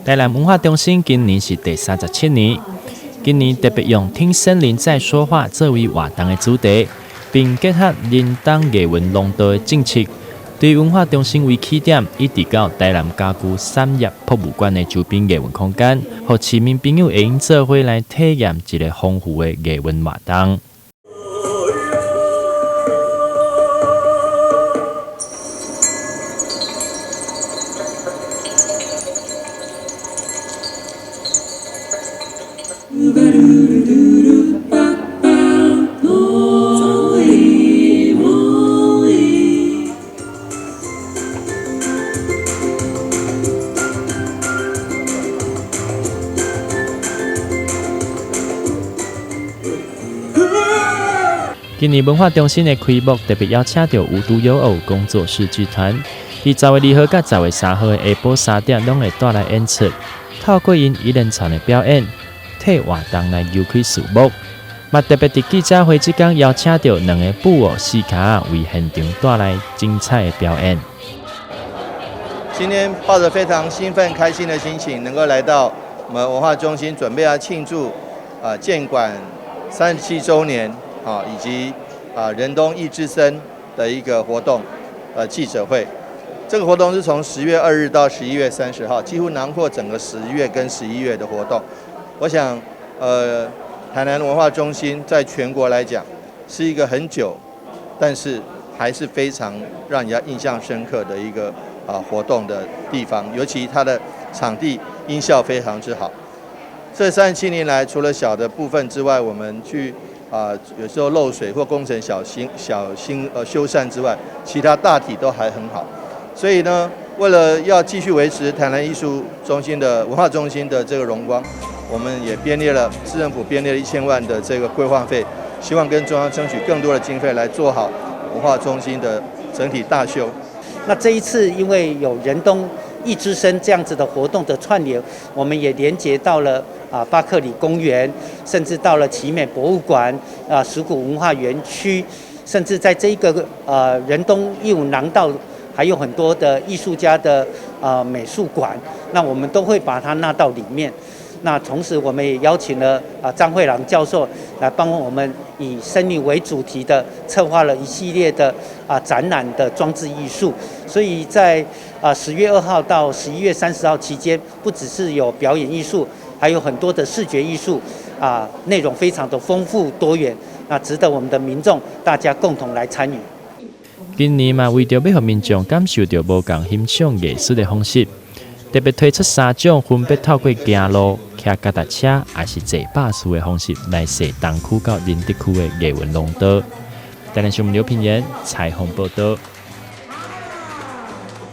台南文化中心今年是第37年，今年特別用“聽森林在說話”作為活動的主題，並結合仁東藝文廊道的政策，對文化中心為起點，一直到台南家具產業博物館的周邊藝文空間，予市民朋友會用做伙來體驗一个豐富的藝文活動。今年文化中心的開幕特別邀請著無獨有偶工作室劇團，佇10月2號佮10月3號的下晡3點，攏會帶來演出。透過𪜶一連串的表演，替活動來揭開序幕。嘛特別佇記者會這工邀請著兩个布偶戲咖為現場帶來精彩的表演。今天抱著非常興奮、開心的心情，能夠來到我們文化中心，準備要慶祝建館37週年啊，以及仁東藝之森的一個活動，記者會。這個活動是從10月2日到11月30號，幾乎囊括整個10月跟11月的活動。我想，台南文化中心在全國來講是一個很久，但是還是非常讓人家印象深刻的一個活動的地方，尤其它的場地音效非常之好。這37年來，除了小的部分之外，我們去有時候漏水或工程小型小型修繕之外，其他大體都還很好。所以呢，為了要繼續維持台南藝術中心的文化中心的這個榮光，我們也編列了市政府編列了1000萬的這個規劃費，希望跟中央爭取更多的經費來做好文化中心的整體大修。那這一次因為有仁東藝之森這樣子的活動的串聯，我們也連接到了巴克里公園，甚至到了奇美博物館石鼓文化園區，甚至在這一個仁東藝文廊道，還有很多的藝術家的美術館，那我們都會把它納到裡面。那同時，我們也邀請了張惠郎教授來幫我們以森林為主題的策劃了一系列的展覽的裝置藝術。所以在10月2號到11月30號期間，不只是有表演藝術，還有很多的視覺藝術，內容非常的豐富多元，那值得我們的民眾大家共同來參與。今年嘛，為著欲予民眾感受著無仝欣賞藝術的方式，特別推出三種分別透過行路、騎腳踏車，抑是坐巴士的方式來踅東區到仁德區的藝文廊道。台南新聞劉品言採訪報導。